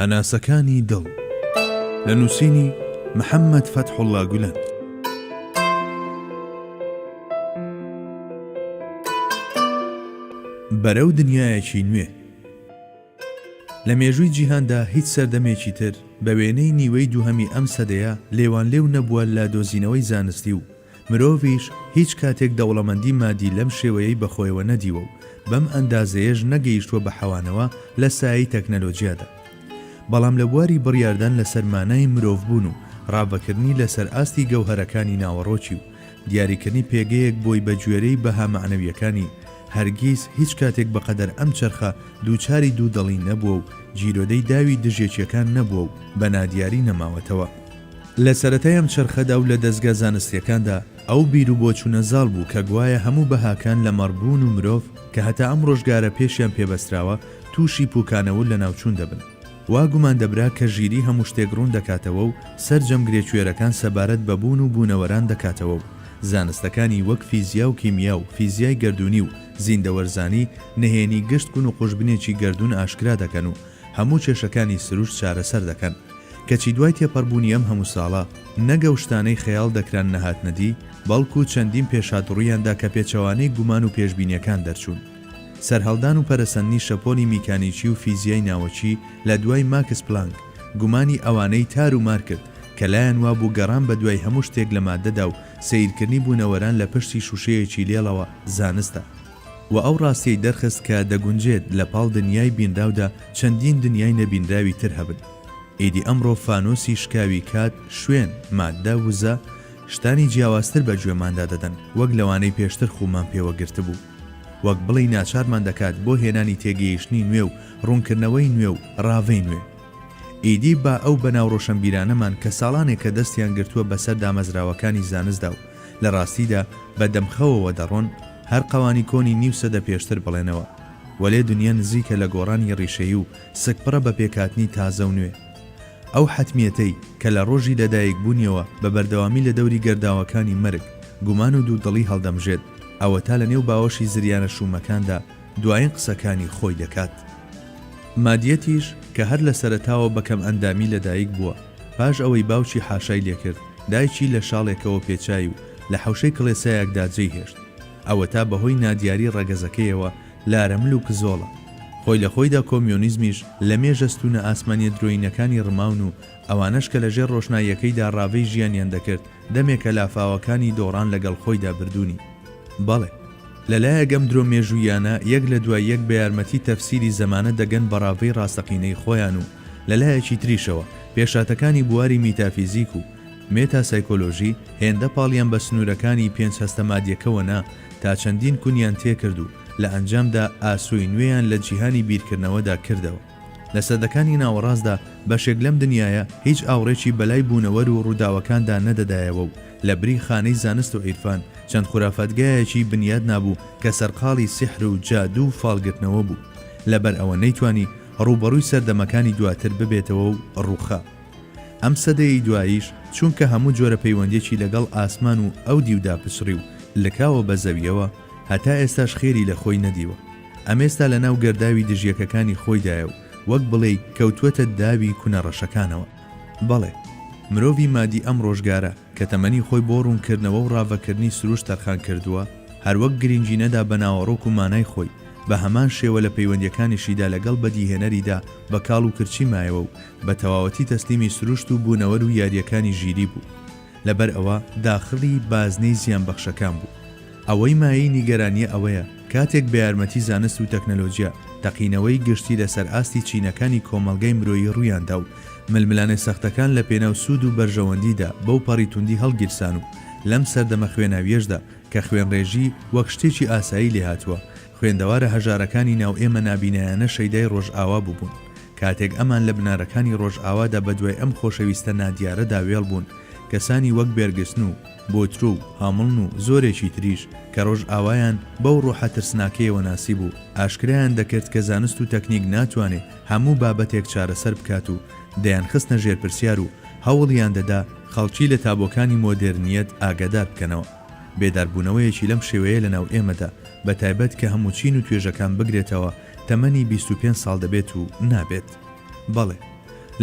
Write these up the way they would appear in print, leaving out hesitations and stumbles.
هەناسەکانی دڵ لە نووسینی محەممەد فەتحوڵڵا گولەن. بەرەو دنیایەکی نوێ. لە مێژووی جیهاندا هیچ سەردەمێکی تر بە وێنەی نیوەی دووهەمی ئەم سەدەیە لێوانلێو نەبووە لە دۆزینەوەی زانستی و مرۆڤیش هیچ کاتێک دەوڵەمەندی مادی لەم شێوەیەی بەخۆیەوە نەدیوە و بەم ئەندازەیەش نەگەیشتووە بە حەوانەوە لە سایەی تەکنەلۆجیادا. بەڵام لە بواری بڕیاردان لەسەر مانای مرۆڤبوون و ڕاڤەکردنی لەسەر ئاستی گەوهەرەکانی ناوەڕۆکی و دیاریکردنی پێگەیەک بۆی بە گوێرەی بەها مەعنەوییەکانی هەرگیز هیچ کاتێک بەقەدەر ئەم چەرخە دووچاری دوودڵی نەبووە و گیرۆدەی داوی دژیەکییەکان نەبووە و بە نادیاری نەماوەتەوە. لە سەرەتای ئەم چەرخەدا و لە دەزگا زانستییەکاندا ئەو بیر و بۆچوونە زاڵ بوو کە گوایە هەموو بەهاکان لەمەڕ بوون و مرۆڤ کە هەتا ئەم ڕۆژگارە پێشیان پێ بەستراوە تووشی پووکانەوە و لەناوچوون دەبن. وا گومان دەبرا کە ژیری هەموو شتێک ڕوون دەکاتەوە و سەرجەم گرێکوێرەکان سەبارەت بە بوون و بوونەوەران دەکاتەوە و زانستەکانی وەک فیزیا و کیمیا و فیزیای گەردوونی و زیندەوەرزانی نهێنی گشت کون و قوژبنێکی گەردوون ئاشکرا دەکەن و هەموو کێشەکانی سروشت چارەسەر دەکەن. کەچی دوای تێپەڕبوونی ئەم هەموو ساڵە، نەک ئەو شتانەی خەیاڵ دەکران نەهاتنە دی، بەڵکو چەندین پێشهات ڕوویاندا کە پێچەوانەی گومان و پێشبینییەکان دەرچوون. سەرهەڵدان و پەرەسەندنی شەپۆلی میکانیکی و فیزیای ناوەکی لە دوای ماکس پلانک، گومانی ئەوانەی تار و مار کرد کە لایان وابوو گەڕان بە دوای هەموو شتێک لە ماددەدا و سەیرکردنی بوونەوەران لە پشتی شووشەیەکی لێڵەوە زانستە. وە ئەو ڕاستیەی دەرخست کە دەگونجێت لە پاڵ دنیای بینراودا چەندین دنیای نەبینراوی تر هەبن. ئیدی ئەمڕۆ فانۆسی شکاوی کات، شوێن، ماددە، وزە، شتانی جیاوازتر بە گوێماندا دەدەن وەک لەوانەی پێشتر خوومان پێوە گرتبوو. وەک بڵێی ناچارمان دەکات بۆ هێنانی تێگەیشتنی نوێ و ڕوونکردنەوەی نوێ و ڕاڤەی نوێ. ئیدی با ئەو بەناو ڕۆشەنبیرانەمان کە ساڵانێکە دەستیان گرتووە بەسەر دامەزراوەکانی زانستدا و لە ڕاستیدا بە دەم خەوەوە دەڕۆن، هەر قەوانی کۆنی نیو سەدە پێشتر بڵێنەوە. وەلێ دنیا نزیکە لە گۆڕانی ڕیشەیی و سکپڕە بە پێکهاتنی تازە و نوێ. ئەو حەتمیەتەی کە لە ڕۆژی لەدایکبوونیەوە بە بەردەوامی لە دەوری گەرداوەکانی مەرگ، گومان و دوودڵی هەڵدەمژێت، ئەوەتا لە نێو باوەشی زریانە شوومەکاندا دوایین قسەکانی خۆی دەکات. مادیەتیش کە هەر لە سەرەتاوە بە کەمئەندامی لەدایک بووە، پاش ئەوەی باوکی حاشای لێکرد، دایکی لە شاڵێکەوە پێچای و لە حەوشەی کڵێسایەکدا جێی هێشت. ئەوەتا بەهۆی نادیاری ڕەگەزەکەیەوە لارەمل و کزۆڵە. خۆی لە خۆیدا کۆمیۆنیزمیش لە مێژە ستوونە ئاسمانیە درۆیینەکانی ڕماون و ئەوانەش کە لە ژێر ڕۆشناییەکەیدا ڕاڤەی ژیانیان دەکرد دەمێکە لافاوەکانی دۆڕان لەگەڵ خۆیدا بردوونی. بەڵێ. لە لایەک ئەم درۆ مێژووییانە یەک لە دوای یەک بە یارمەتی تەفسیری زەمانە دەگەن بە ڕاڤەی ڕاستەقینەی خۆیان و لە لایەکی تریشەوە پێشهاتەکانی بواری میتافیزیک و مێتاسایکۆلۆژی هێندە پاڵیان بە سنوورەکانی پێنج هەستە مادیەکەوە نا تا چەندین کونیان تێکرد و لە ئەنجامدا ئاسۆی نوێیان لە جیهانی بیرکردنەوەدا کردەوە. لە سەدەکانی ناوەڕاستدا بەشێک لەم دنیایە هیچ ئاوڕێکی بەلای بوونەوەر و ڕووداوەکاندا نەدەدایەوە و لە بری خانەی زانست و عیرفان چەند خورافاتگایەکی بنیاد نابوو کە سەرقاڵی سیحر و جادوو و فاڵگرتنەوە بوو لەبەر ئەوە نەیتوانی ڕووبەڕووی سەردەمەکانی دواتر ببێتەوە و ڕووخا. ئەم سەدەیەی دواییش چونکە هەموو جۆرە پەیوەندیەکی لەگەڵ ئاسمان و ئەو دیودا پچڕی و لکاوە بە زەویەوە هەتا ئێستاش خێری لە خۆی نەدیوە. ئەمێستا لە ناو گەرداوی دژیەکەکانی خۆیدایە و وەک بڵێی کەوتووەتە داوی کونە ڕەشەکانەوە. بەڵێ، مرۆڤی مادی ئەم ڕۆژگارە، کە تەمەنی خۆی بۆ ڕوونکردنەوە و ڕاڤەکردنی سروشت تەرخان کردووە، هەروەک گرینگی نەدا بە ناوەڕۆک و مانای خۆی، بە هەمان شێوە لە پەیوەندییەکانیشیدا لەگەڵ بەدیهێنەریدا بە کاڵ و کرچی مایەوە و بە تەواوەتی تەسلیمی سروشت و بوونەوەر و یارییەکانی ژیری بوو. لەبەر ئەوە داخڵی بازنەی زیانبەخشەکان بوو. ئەوەی مایەی نیگەرانییە ئەوەیە کاتێک بە یارمەتی زانست و تەکنەلۆجیا تەقینەوەی گشتی لەسەر ئاستی چینەکانی کۆمەڵگای مرۆیی ڕوویاندا و ململانێ سەختەکان لە پێناو سوود و بەرژەوەندیدا بەو پەڕی توندی هەڵگیرسان و لەم سەردەمە خوێناوییەشدا کە خوێنڕێژی وەک شتێکی ئاسایی لێهاتووە خوێندەوارە هەژارەکانی ناو ئێمە نابینایانە شەیدای ڕۆژئاوا بووبوون کاتێک ئەمان لە بنارەکانی ڕۆژئاوادا بەدوای ئەم خۆشەویستە نادیارەدا وێڵ بوون کەسانی وەک بێرگسن و بۆترۆ و هامڵن و زۆرێکی تریش کە ڕۆژئاوایان بەو ڕۆحە ترسناکەیەوە ناسیبوو، ئاشکرایان دەکرد کە زانست و تەکنیک ناتوانێ هەموو بابەتێک چارەسەر بکات و دەیانخستنە ژێر پرسیار و هەوڵیان دەدا خەڵکی لە تابۆکانی مۆدێرنییەت ئاگادار بکەنەوە. بێداربوونەوەیەکی لەم شێوەیە لەناو ئێمەدا، بەتایبەت کە هەموو چین و توێژەکان بگرێتەوە، تەمەنی 25 ساڵ دەبێت و نابێت. بەڵێ.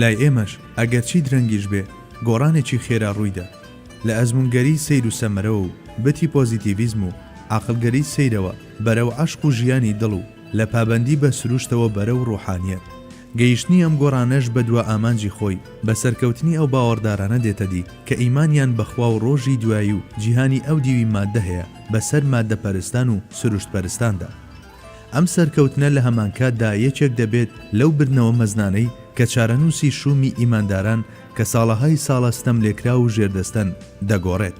لای ئێمەش، ئەگەرچی درەنگیش بێ، گۆڕانێکی خێرا ڕوویدا. لە ئەزموونگەریی سەیر و سەمەرەوە و بتی پۆزیتیڤیزم و عەقڵگەریی سەیرەوە بەرەو عەشق و ژیانی دڵ و لە پابەندی بە سروشتەوە بەرەو ڕوحانیەت. گەیشتنی ئەم گۆڕانەش بە دوا ئامانجی خۆی، بە سەرکەوتنی ئەو باوەڕدارانە دێتە دی کە ئیمانیان بە خوا و ڕۆژی دوایی و جیهانی ئەو دیوی ماددە هەیە بە سەر ماددەپەرستان و سروشتپەرستاندا. ئەم سەرکەوتنە لە هەمانکاتدا یەکێک دەبێت لەو بردنەوە مەزنانەی کە چارەنووسی شوومی ئیمانداران کە ساڵەهای ساڵە ستەملێکراو و ژێردەستەن، دەگۆڕێت.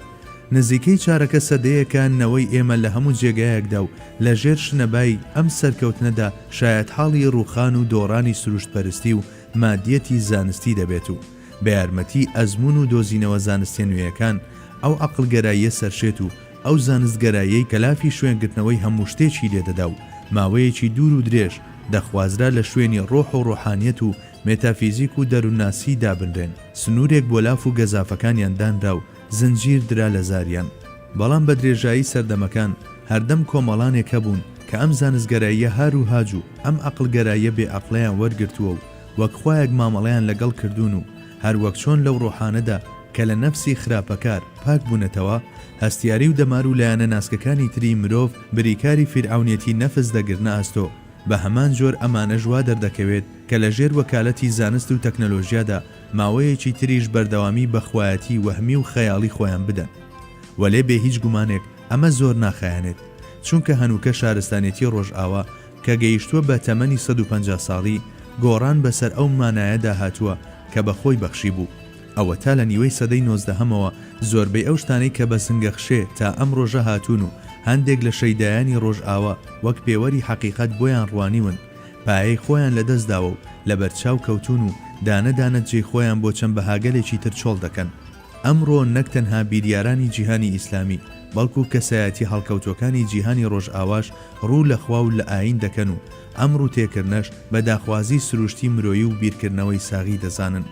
نزیکەی چارەکە سەدەیەکە نەوەی ئێمە لە هەموو جێگایەکدا و لە ژێر شنەبای ئەم سەرکەوتنەدا شایەتحاڵی ڕووخان و دۆڕانی سروشتپەرستی و مادیەتی زانستی دەبێت و بە یارمەتی ئەزموون و دۆزینەوە زانستیە نوێیەکان ئەو عەقڵگەراییە سەرشێت و ئەو زانستگەراییەی کە لافی شوێنگرتنەوەی هەموو شتێکی لێ دەدا و ماوەیەکی دوور و درێژ دەخوازرا لە شوێنی ڕۆح و ڕۆحانیەت و مێتافیزیک و دەروونناسی دابنرێن، سنوورێک بۆ لاف و گەزافەکانیان دانرا و زنجیر درا لە زاریان. بەڵام بە درێژایی سەردەمەکان هەردەم کۆمەڵانێک هەبوون کە ئەم زانستگەراییە هار و هاج و ئەم عەقڵگەراییە بێ عەقڵەیان وەرگرتووە و وەک خوایەک مامەڵەیان لەگەڵ کردوون و هەر وەک چۆن لەو ڕۆحانەدا کە لە نەفسی خراپەکار پاک بوونەتەوە، هەستیاری و دەمار و لایەنە ناسکەکانی تری مرۆڤ بریکاری فیرعەونێتی نەفس دەگرنە ئەستۆ، بە هەمان جۆر ئەمانەش وا دەردەکەوێت کە لە ژێر وەکالەتی زانست و تەکنەلۆژیادا ماوەیەکی تریش بەردەوامی بە خوایەتی وەهمی و خەیاڵی خۆیان بدەن. وەلێ بێ هیچ گومانێک ئەمە زۆر ناخایەنێت، چونکە هەنووکە شارستانێتی ڕۆژئاوا کە گەیشتووە بە تەمەنی 150 ساڵی، گۆڕان بەسەر ئەو مانایەدا هاتووە کە بە خۆی بەخشیبوو. ئەوەتا لە نیوەی سەدەی نۆزدەهەمەوە زۆربەی ئەو شتانەی کە بە زنگەخشێ تا ئەم ڕۆژە هاتوون و هەندێک لە شەیدایانی ڕۆژئاوا وەک پێوەری حەقیقەت بۆیان ڕوانیون پایەی خۆیان لە دەست داوە و لەبەرچاو کەوتوون و دانە دانە جێی خۆیان بۆ چەند بەهاگەلێکی تر چۆڵ دەکەن. ئەمڕۆ نەک تەنها بیریارانی جیهانی ئیسلامی، بەڵکو کەسایەتیە هەڵکەوتوەکانی جیهانی ڕۆژئاواش ڕوو لە خوا و لە ئایین دەکەن و ئەم ڕووتێکردنەش بە داخوازی سروشتی مرۆیی و بیرکردنەوەی ساغی دەزانن.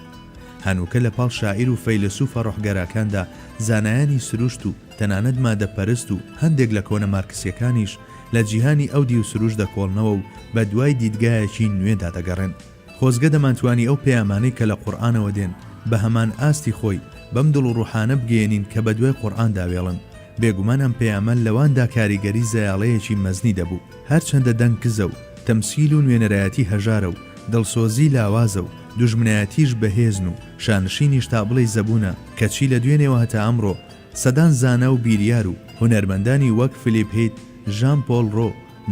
هەنووکە لە پاڵ شاعیر و فەیلەسوفە ڕۆحگەراکاندا زانایانی سروشت و تەنانەت مادەپەرست و هەندێک لە کۆنە مارکسیەکانیش لە جیهانی ئەو دیو سروشت دەکۆڵنەوە و بە دوای دیدگایەکی نوێدا دەگەڕێن. خۆزگە دەمانتوانی ئەو پەیامانەی کە لە قورئانەوە دێن بە هەمان ئاستی خۆی بەم دڵ و ڕوحانە بگەیەنین کە بە دوای قورئاندا وێڵن. بێگومان ئەم پەیامە لەواندا کاریگەری زەیاڵەیەکی مەزنی دەبوو. هەرچەندە دەنگ کزە و تەمسیل و نوێنەرایەتی هەژارە و دڵسۆزی لاوازە و دوژمنایەتیش بەهێزن و شانشینیش تا بڵێی زەبوونە، کەچی لە دوێنێوە هەتا ئەمڕۆ سەدان زانا و بیریار و هونەرمەندانی وەک فیلیپ هیت، ژان پۆل ڕۆ،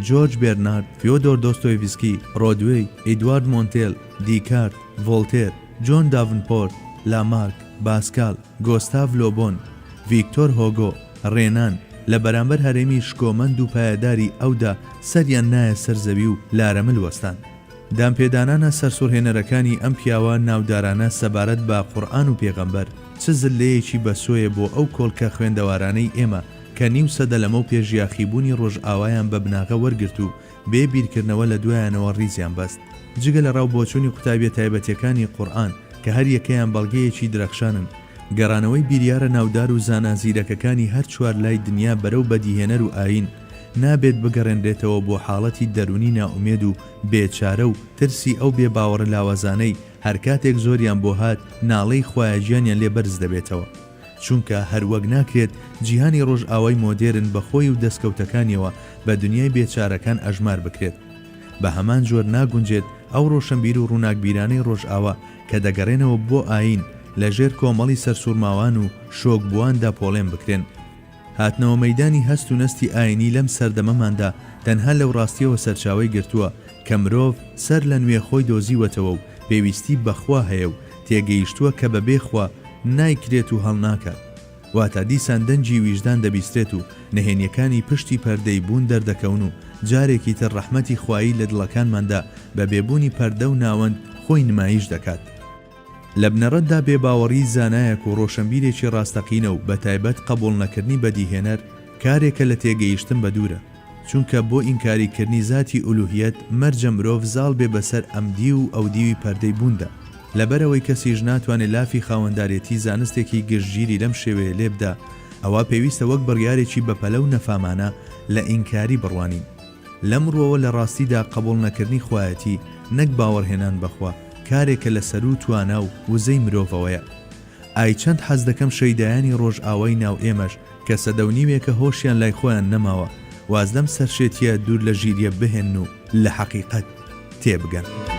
جۆرج بێرنارد، فیۆدۆر دۆستۆیڤسکی، ڕۆدوێی، ئیدوارد مۆنتێل، دیکارت، ڤۆڵتێر، جۆن داڤنپۆرت، لامارک، باسکال، گۆستاڤ لۆبۆن، ڤیکتۆر هۆگۆ، ڕێنان، لە بەرامبەر هەرێمی شکۆمەند و پایەداری ئەودا سەریان نایە سەر زەوی و لارەمل وەستان. دانپێدانانە سەرسوڕهێنەرەکانی ئەم پیاوە ناودارانە سەبارەت بە قورئان و پێغەمبەر، چ زللەیەکی بەسۆیە بۆ ئەو کۆڵکە خوێندەوارانەی ئێمە کە نیو سەدە لەمەو پێش یاخیبوونی ڕۆژئاوایان بە بناغە وەرگرت و بێ بیرکردنەوە لە دوایانەوە ڕیزیان بەست. جگە لە ڕاو بۆچوونی قوتابیە تایبەتیەکانی قورئان کە هەر یەکەیان بەڵگەیەکی درەخشانن، گەڕانەوەی بیریارە ناودار و زانا زیرەکەکانی هەر چوار لای دنیا بەرەو بەدیهێنەر و ئایین، نابێت بگەڕێنرێتەوە بۆ حاڵەتی دەروونی نائومێد و بێ چارە و ترسی ئەو بێ باوەڕە لاوازانەی هەر کاتێک زۆریان بۆ هات ناڵەی خوایە گیانیان لێ بەرز دەبێتەوە. چونکە هەر وەک ناکرێت جیهانی ڕۆژئاوای مۆدێرن بە خۆی و دەستکەوتەکانیەوە بە دنیای بێچارەکان ئەژمار بکرێت. بە هەمان جۆر ناگونجێت ئەو ڕۆشنبیر و ڕووناکبیرانەی ڕۆژئاوا کە دەگەڕێنەوە بۆ ئایین لە ژێر کۆمەڵی سەرسوڕماوان و شۆکبوواندا پۆڵێن بکرێن. هاتنەوە مەیدانی هەست و نەستی ئایینی لەم سەردەمەماندا تەنها لەو ڕاستیەوە سەرچاوەی گرتووە کە مرۆڤ سەر لە نوێ خۆی دۆزیوەتەوە و پێویستی بە خوا هەیە و تێگەیشتووە کە بە بێ خوا نایکرێت و هەڵناکات. واتە دیسان دەنگی ویژدان دەبیسترێت و نهێنیەکانی پشتی پەردەی بوون دەردەکەون و جارێکی تر ڕەحمەتی خوایی لە دڵەکانماندا بە بێ بوونی پەردە و ناوەند خۆی نمایش دەکات. لە بنەڕەتدا بێ باوەڕیی زانایەک و ڕۆشنبیرێکی ڕاستەقینە و بەتایبەت قەبووڵنەکردنی بەدیهێنەر کارێکە لە تێگەیشتن بەدوورە. چونکە بۆ ئینکاری کردنی زاتی ئولوهیەت مەرجە مرۆڤ زاڵ بێ بەسەر ئەمدیو و ئەودیوی پەردەی بووندا. لەبەرئەوەی کەسیش ناتوانێ لافی خاوەندارێتی زانستێکی گشتگیری لەم شێوەیە لێبدا، ئەوا پێویستە وەک بڕیارێکی بەپەلە و نەفامانە لە ئینکاری بڕوانین. لەم ڕووەوە لە ڕاستیدا قەبووڵ نەکردنی خوایەتی نەک باوەڕهێنان بە خوا. کارێکە لە سەروو توانا و وزەی مرۆڤەوەیە. ئای چەند حەز دەکەم شەیدایانی ڕۆژئاوای ناو ئێمەش کە سەدە و نیوێکە هۆشیان لای خۆیان نەماوە، واز لەم سەرشێتییە دوور لە ژیرییە بهێنن و لە حەقیقەت تێبگەن.